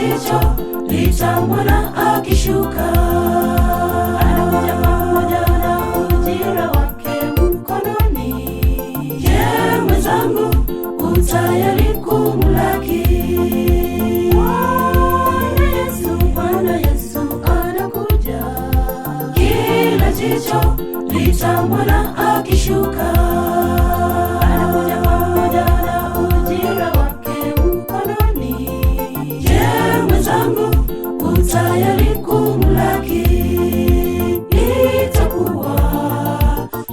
Jicho litamwona akishuka. Anakuja pamoja na ujira wake mkononi. Je, mwenzangu, utayari kumlaki? Bwana Yesu, Bwana Yesu anakuja. Kila jicho litamwona akishuka. Anakuja pamoja na ujira wake mkononi. Je, mwenzangu, utayari kumlaki? Itakuwa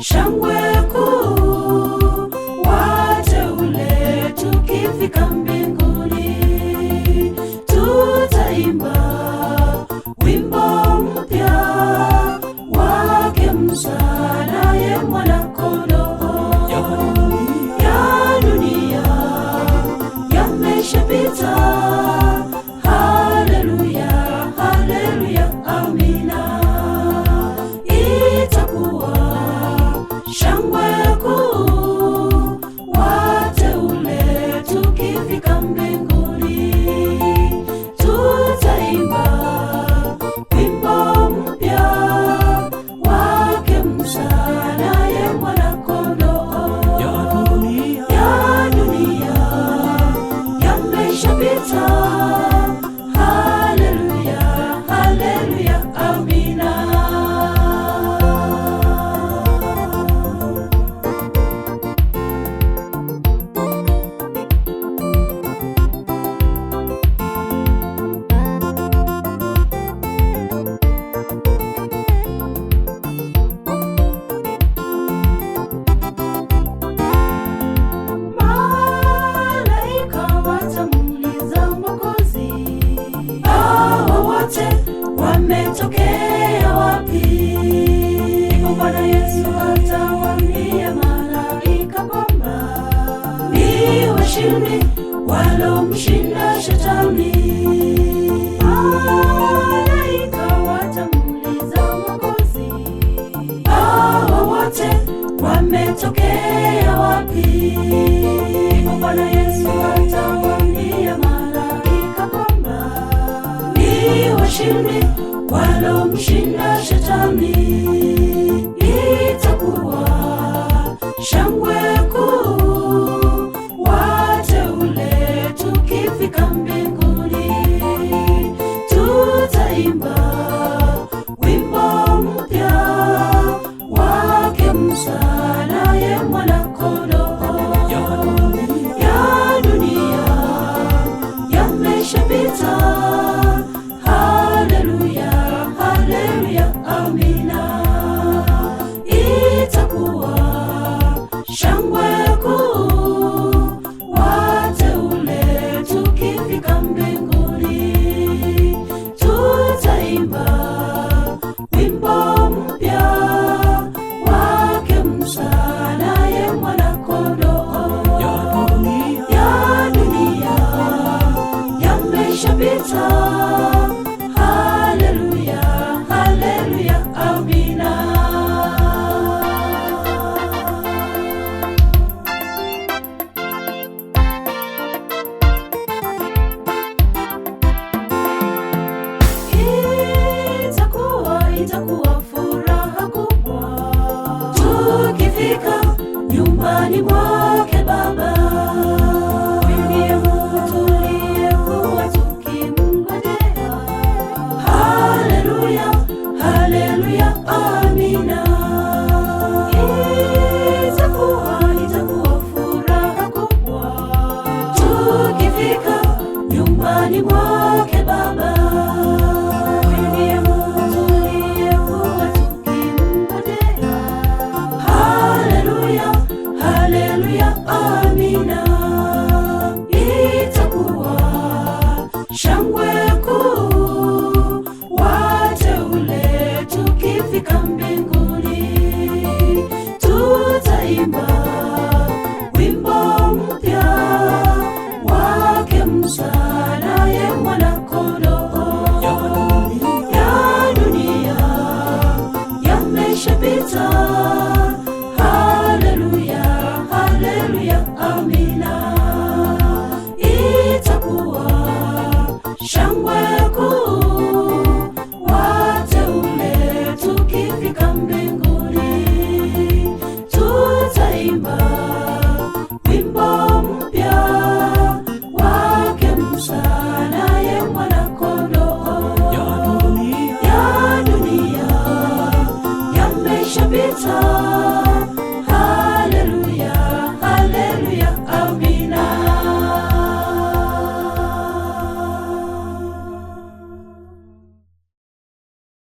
shangwe kuu wateule tukifika mbinguni. Tutaimba wimbo mpya wake Musa naye Mwana-Kondoo. Ya dunia yameshapita. Haleluya, haleluya, amina. Itakuwa shangwe kuu wateule tukifika mbinguni. Tutaimba wimbo mpya wake Musa naye Mwana-Kondoo. Ya dunia yameshapita. Haleluya, haleluya, amina. Malaika watamuuliza Mwokozi, hawa wote wametokea wapi? Ndipo Bwana Yesu atawaambia malaika kwamba ni washindi walomshinda Shetani. Malaika watamuuliza Mwokozi, hawa wote wametokea wapi? Ndipo Bwana Yesu atawaambia malaika kwamba ni washindi walomshinda Shetani. Itakuwa shangwe kuu wateule tukifika mbinguni. Tutaimba wimbo mpya wake Musa naye Mwana-Kondoo. Ya dunia yameshapita. Haleluya, haleluya, amina. Itakuwa shangwe kuu wateule tukifika mbinguni. Tutaimba wimbo mpya wake Musa naye Mwana-Kondoo. Ya dunia yameshapita. Haleluya, haleluya, amina. Itakuwa furaha kubwa tukifika nyumbani mwake Baba. Huyu ndiye Mungu tuliyekuwa tukimngojea. Haleluya, haleluya, amina. Itakuwa furaha kubwa tukifika nyumbani mwake Baba. Huyu ndiye Mungu tuliyekuwa tukimngojea. Haleluya, haleluya, amina. Itakuwa shangwe kuu wateule tukifika mbinguni. Tutaimba wimbo mpya wake Musa naye Mwana-Kondoo. Ya dunia yameshapita. Haleluya, haleluya, amina. Itakuwa shangwe Yamekwisha pita.